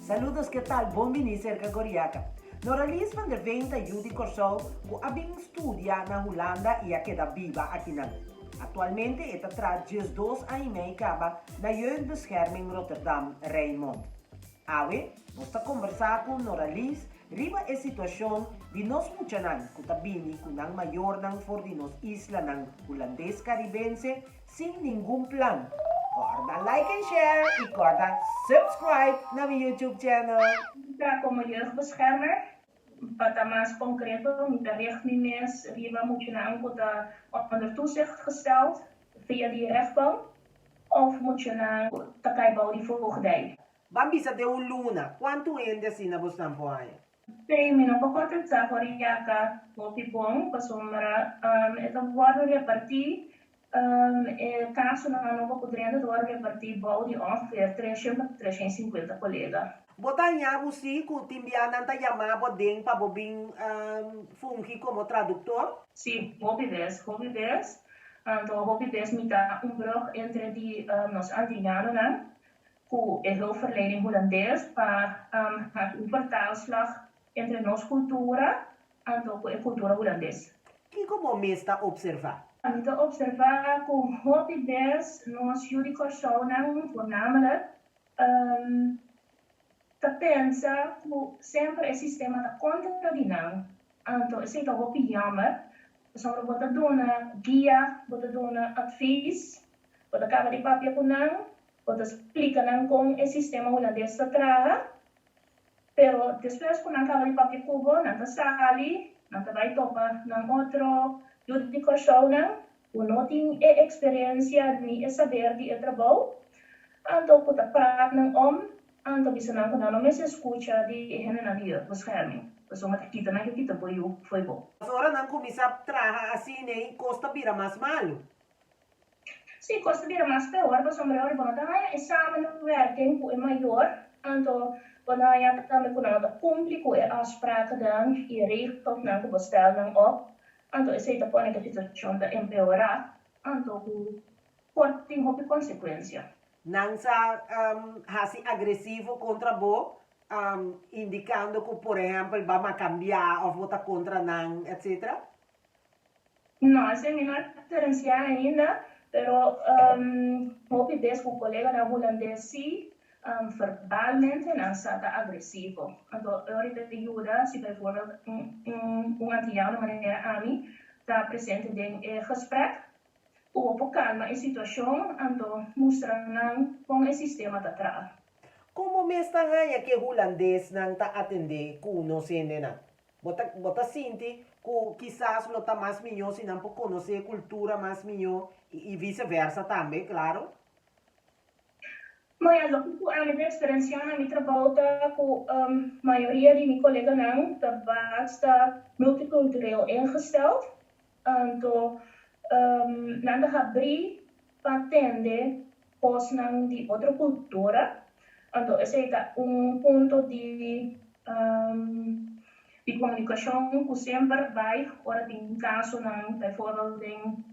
Saludos, ke tal? Bon biní serka Goriaka. Noralies van der Veen ta yu di Kòrsou ku a bin studia na Hulanda i a keda biba akinan. Aktualmente e ta traha 12 aña i mei kaba na Jeugdbescherming Rotterdam Rijnmond. Awe nos ta kombersá ku Noralies riba e situashon di nos muchanan ku ta bini ku nan mayornan for di nos islanan hulandes karibense sin ningun plan. Kòrda like and share i kòrda subscribe na mi YouTube channel. Mi ta komo jeugdbeschermer. Pa ta mas konkreto, mi ta richt mi mes riba muchanan ku ta onder toezicht gesteld via di rechtbank òf muchanan ku ta kai bou di voogdij. Ban bisa den un luna, kuantu hende asina bosnan por haña? Sí, mi no por kontestá for yaka hopi bon, pasobra e ta wòrdu repartí, e kasonan nobo ku drenta ta wòrdu repartí bou di ongeveer 300 pa 350 kolega. Bo ta haña bo sí ku tin bia nan ta yama bo den pa bo bin fungi komo traduktor? Sí, hopi bes, hopi bes. Anto hopi bes mi ta un brug entre di nos antiñanonan ku e hulpverlening hulandes pa hasi un vertaalslag entre nos kultura anto ku e kultura hulandes. Kiko bo mes ta opservá? Mi ta opservá ku hopi bes nos yu di Kòrsounan voornamelijk ta pensa ku semper e sistema ta kontra di nan. Anto esei ta hopi jammer, pasobra bo ta duna guia, bo ta duna advies, bo ta kaba di papia ku nan, Bo ta splika nan kon e sistema hulandes ta traha, pero despues ku nan kaba di papia ku bo, nan ta sali, nan ta bai topa nan otro yu di Kòrsounan ku no tin e eksperensia ni e saber di e trabou, anto ku ta praat nan om, anto bisa nan ku nan no mester skucha di e hendenan di jeugdbescherming, pasobra ta kita nan ke kita bo yu fo'i bo. Ora nan kuminsá traha asin'ei, kos ta bira mas malu. Sí, kos ta bira mas peor pasobra ora bo no ta haña e samenwerking ku e mayor, anto bo ta haña tambe ku nan no ta kumpli ku e afsprakennan i e regelnan ku bo stel nan op, anto esei ta pone ku e situashon ta empeorá, anto ku por tin hopi konsekuensia. Nan sa hasi agresivo kontra bo, indikando ku por ehèmpel bo a kambiá òf bo ta kontra nan, etsetera? No, esei mi no a eksperensiá ainda, pero hopi bes ku koleganan hulandes sí, verbalmente nan sa ta agresivo. Anto e ora ta yuda si bijvoorbeeld un antiyano manera ami ta presente den e gesprek, ku bo por kalma e situashon anto mustra nan kon e sistema ta traha. Komo mes ta haña ke hulandesnan ta atendé ku nos hendenan? Bo ta bo ta sinti ku kisas lo ta mas mihó si nan por konosé e kultura mas mihó i vise versa tambe, klaro. No ya, loke ku ami ta eksperensiá na mi trabou ta ku mayoria di mi koleganan ta basta multicultureel ingesteld, anto nan ta habrí pa tende kosnan di otro kultura, anto esei ta un punto di di komunikashon ku semper bai ora tin kasonan, bijvoorbeeld den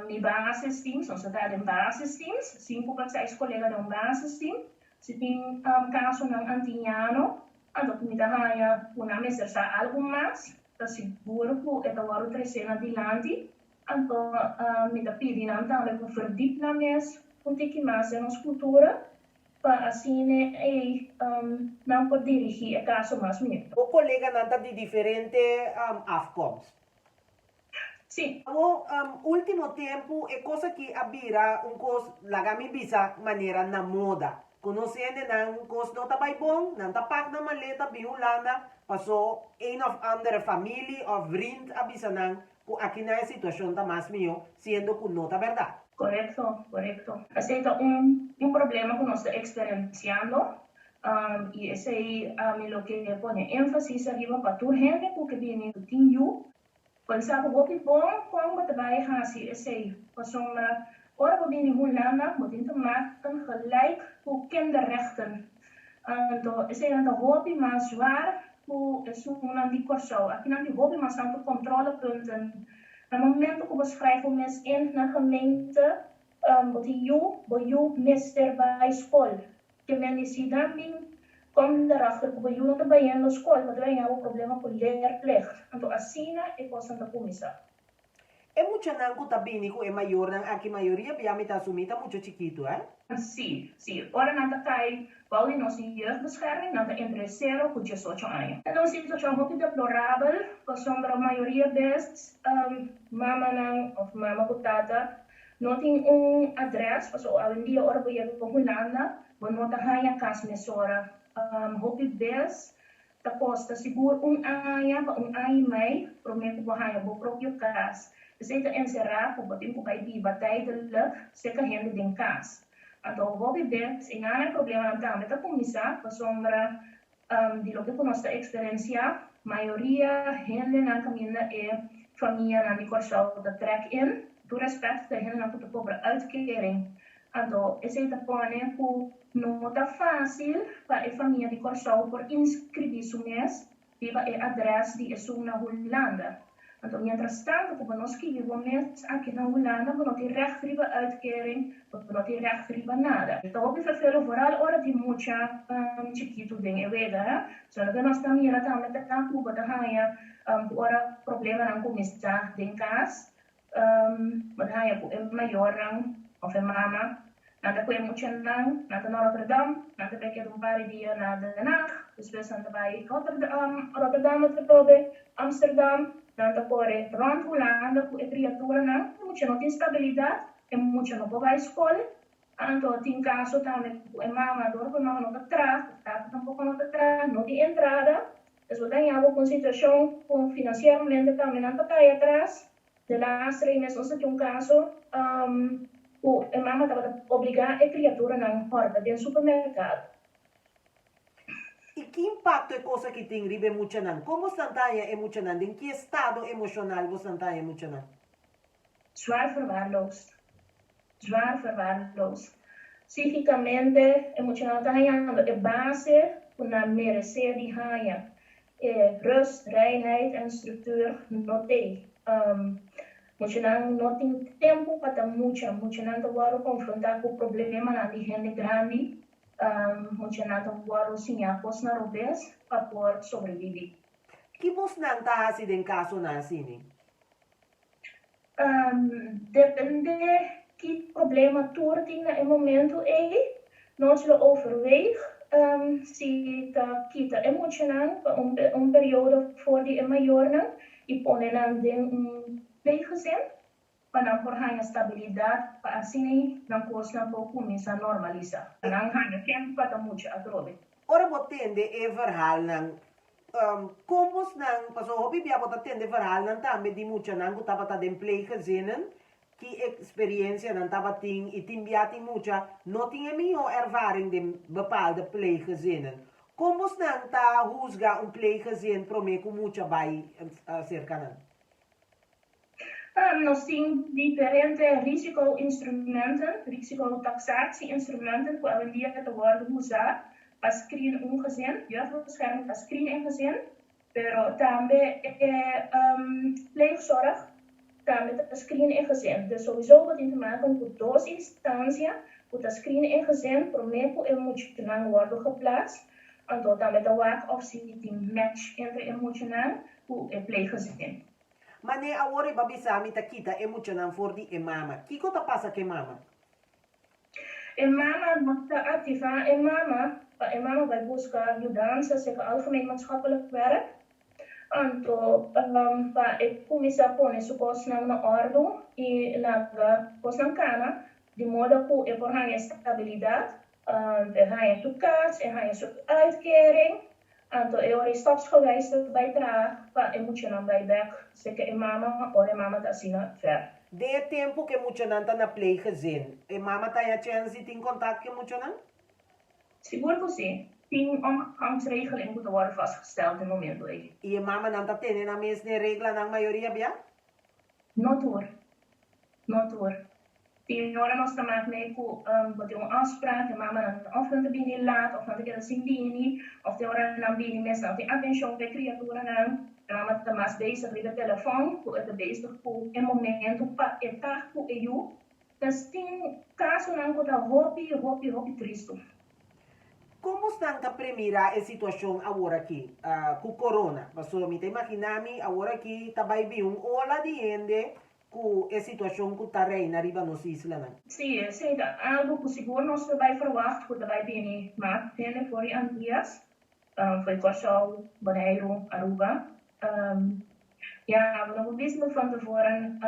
mi basisteams, nos ta traha den basisteams, sinku pa seis kolega den un basisteam, si tin kasonan antiñano, anto ku mi ta haña ku nan mester sa algu mas, ta sigur ku e ta wòrdu tresé na dilanti. Anto mi ta pidi nan tambe pa verdiep nan mes un tiki mas den nos kultura pa asina ei nan por dirigí e kaso mas mihó. Bo koleganan ta di diferente afkomst. Sí. Awor, ultimo tempu e kos aki a bira un kos, laga mi bisa manera na moda. Ku nos hendenan kos no ta bai bon, nan ta pak nan maleta bin Hulanda, paso een of andere familie of vriend a bisa nan ku aki nan e situashon ta mas mihó, siendo ku no ta bèrdat. Korekto, korekto. Esei ta un un problema ku nos ta eksperensiando i esei ami lo ke pone énfasis ariba pa tur hende ku ke bini ku tin yu, pensa ku hopi bon kon bo ta bai hasi esei, pasobra ora bo bini Hulanda bo tin te maken gelijk ku kinderrechten. Anto eseinan ta hopi mas zwaar ku esunnan di Kòrsou. Akinan tin hopi mas tantu kontrolepunten. Na momento ku bo schrijf bo mes in na gemeente, bo tin yu, bo yu mester bai skol. Ke men di si nan bin Kom derachter ku bo yu no ta bayendo skol, bo ta haña bo problema ku leerplicht. Anto asina e kosnan ta kuminsá. E muchanan ku ta bini ku e mayornan aki mayoria bia mi ta asumí ta mucha chikitu, eh? Sí, sí. Ora nan ta kai bou di nos jeugdbescherming, nan ta entre sero ku diesocho aña. Ta un situashon hopi deplorabel, pasobra mayoria bes mamanan òf mama ku tata no tin un adrès, pasobra awendia ora bo yega pa Hulanda, bo no ta haña kas mesora. Hopi bes Ta kosta sigur un aña pa un aña i mei promé ku bo haña bo propio kas. Esei ta enserá ku bo tin ku bai biba tijdelijk serka hende den kas. Anto hopi bes e nan e problemanan tambe ta kuminsá pasobra di loke ku nos ta eksperensiá mayoria hendenan kaminda e famianan di Kòrsou ta trèk in. Tur rèspèt ta e hendenan ku ta kobra uitkering. Anto esei ta pone ku no ta fásil pa e famia di Kòrsou por inskribí su mes riba e adrès di esun na Hulanda. Anto mientrastantu ku bo no skibi bo mes aki na Hulanda bo no tin règt riba uitkering, bo no tin règt riba nada. Ta hopi ferfelu vooral ora tin mucha chikitu den e wega. So loke nos ta mira tambe ta ku bo ta haña ku ora problemanan kuminsá den kas, Bo ta haña ku e mayornan òf e mama nan ta ku e muchanan, nan ta na Rotterdam, nan ta bai keda un par di dia na Den Haag, despues nan ta bai Rotterdam atrobe, Amsterdam, nan ta kore rònt Hulanda ku e kriaturanan, e mucha no tin stabilidat, e mucha no por bai skol, anto tin kaso tambe ku e mama, dor ku e mama no ta traha, e tata tampoko no ta traha, no tin entrada. Es bo ta haña bo ku un situashon ku finansieramente tambe nan ta kai atras. De laatste rei mes nos ta tin un kaso ku e mama tabata obligá e kriaturanan hòrta den supermerkado. I ki impakto e kos aki tin riba e muchanan? Kon bosnan ta haña e muchanan? Den ki estado emoshonal bosnan ta haña e muchanan? Zwaar verwaarloosd. Zwaar verwaarloosd. Psíkikamente e muchanan ta hañando e base ku nan meresé di haña. E rust, reinheid en structuur no t'ei. Muchanan no tin tempu pa ta mucha. Muchanan ta wòrdu konfrontá ku problemanan di hende grandi. Muchanan ta wòrdu siñá kosnan robes pa por sobrebibí. Ki bosnan ta hasi den kasonan asini? Depende ki problema tur tin na e momento ei, nos lo overweeg si ta kita e muchanan pa un periodo for di e mayornan y pone nan den un pleeggezin pa nan por haña stabilidad pa asina nan cosnan por cuminsa normalisa. Nan haña tempo pa ta mucha atrobe. Ora bo tende e verhaalnan, Kon bosnan, pasobra hopi bia bo ta tende verhaalnan tambe di muchanan ku tabata den pleeggezinnen, ki experiencia nan tabatin i tin bia tin mucha no tin e mihó ervaring den bepaalde pleeggezinnen. Kon bosnan ta huzga un pleeggezin promé ku mucha bai serka nan? Nos tin diferente risico-instrumenten, risicotaxatie-instrumenten ku awendia ta wòrdu usá pa screen un gezin, jeugdbescherming ta screen e gezin, pero tambe e pleegzorg tambe ta screen e gezin. Dus souiso bo tin te maken ku dos instansia ku ta screen e gezin promé ku e muchanan wòrdu geplaats, anto tambe ta wak òf si tin match entre e muchanan ku e pleeggezin. Man'é awor e ba bisa mi ta kita e muchanan for di e mama. Kiko ta pasa ku e mama? E mama no ta aktivá e mama pa e mama bai buska yudansa serka Algemeen Maatschappelijk Werk. Anto pa e kuminsá pone su kosnan na òrdu i laga kosnan kana di moda ku e por haña stabilidat, e haña su kas, e haña su uitkering. Anto e ora e stapsgewijs ta bai traha pa e muchanan bai bek serka e mama ora e mama ta asina ver. Den e tempu ku e muchanan ta na pleeggezin, e mama ta haña chèns di tin kontakt ku e muchanan? Sigur ku si. Tin omgangsregeling ku ta wòrdu vastgesteld den momento ei. I e mamanan ta tene nan mes n'e reglanan mayoria bia? No tur. No tur. Tin ora nos ta mak mee ku bo tin un afsprak, e mamanan òf nan ta bini lat òf nan ta keda sin bini, òf tin ora nan bini mes nan no tin atenshon pa e kriaturanan. E mama ta mas bezig riba e telefòn ku e ta bezig ku e momentu pa e ta ku e yu. Pues tin kasonan ku ta hopi, hopi, hopi tristu. Kon bosnan ta premirá e situashon aworakí ku corona? Pasobra mi ta imaginá mi aworakí ta bai bin un ola di hende ku e situashon ku ta reina riba nos islanan. Sí, esei ta algu ku sigur nos ta bai ferwagt ku ta bai bini mas hende for di Antias, for di Kòrsou, Boneiru, Aruba. Ya, bo no por bisa van tevoren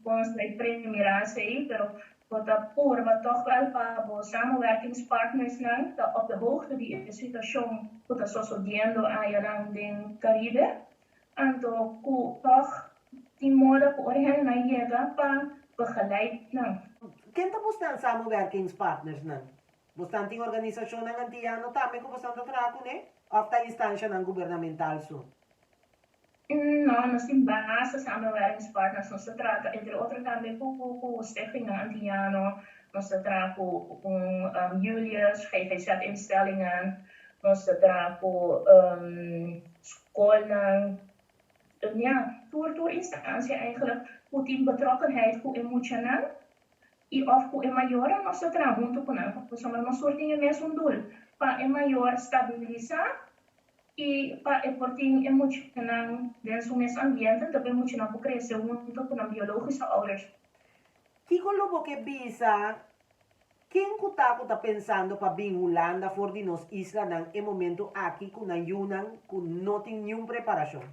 kon nos ta bai premirá esei, pero Bo ta purba tòg wèl pa bo samenwerkingspartnersnan ta op de hoogte di e situashon ku ta sosodiendo ayanan den Karibe. Anto ku tòg tin moda ku ora hendenan yega pa begeleid nan. Ken ta bosnan samenwerkingspartnersnan? Bosnan tin organisashonnan antiano tambe ku bosnan ta traha kuné òf ta instanshanan gubernamental so? No, nos tin basta samenwerkingspartners. Nos ta trata entre otro tambe ku Stichtingnan Antiano, nos ta traha ku Julius, GGZ-instellingen, nos ta traha ku skolnan, ya, tur tur instansia eigenlijk ku tin betrokkenheid ku e muchanan i òf ku e mayornan nos ta traha huntu ku nan pasobra nos tur tin e mesun doel, pa e mayor stabilisá I pa e por tin e muchanan den su mes ambiente, ta pa e muchanan por krese hunto ku nan biologische ouders. Kiko lo bo ke bisa ken ku ta ku ta pensando pa bin Hulanda for di nos islanan e momento aki ku nan yunan ku no tin niun preparashon?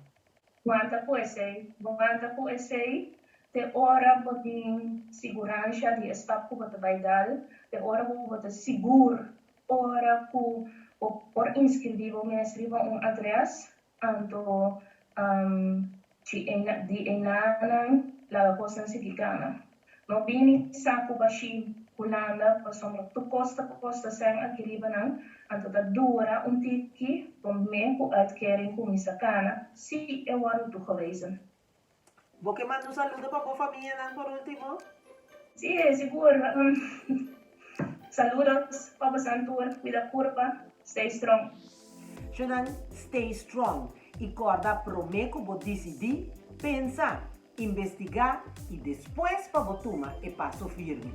Wanta ku esei, wanta ku esei te ora bo tin siguransha di e stap ku bo ta bai dal, te ora ku bo ta sigur Ora ku bo por inskribí bo mes riba un adrès, anto di enanan laga kosnan sigui gana. No bini saku bashí Hulanda pasobra tur kos ta kosta sèn aki riba nan, anto ta dura un tiki promé ku uitkering kuminsá kana si e wòrdu toegewezen. Bo ke manda un saludo pa bo famianan por ultimo? Sí, sigur. Saludos pa bosan tur. Cuida curpa. Stay strong. Shunan, stay strong y corda prome cu bo dicidi, pensa, investiga y despues pa bo tuma e paso firme.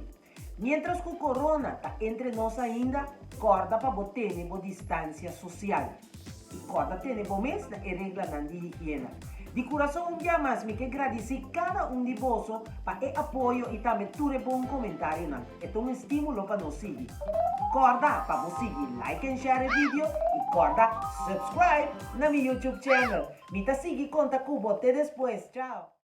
Mientras cu corona ta entre nos ainda, corda pa bo tene bo distancia social. Y corda tene bo mes na e reglanan di higiena. Di curason un bia mas mi ke gradici cada un di boso pa e apoyo y tambe tur e bon comentarionan. E ta un estimulo pa nos sigui. Corda pa bo sigui like and share e video y corda subscribe na mi YouTube channel. Mi ta sigui conta cu bo te despues. Chao!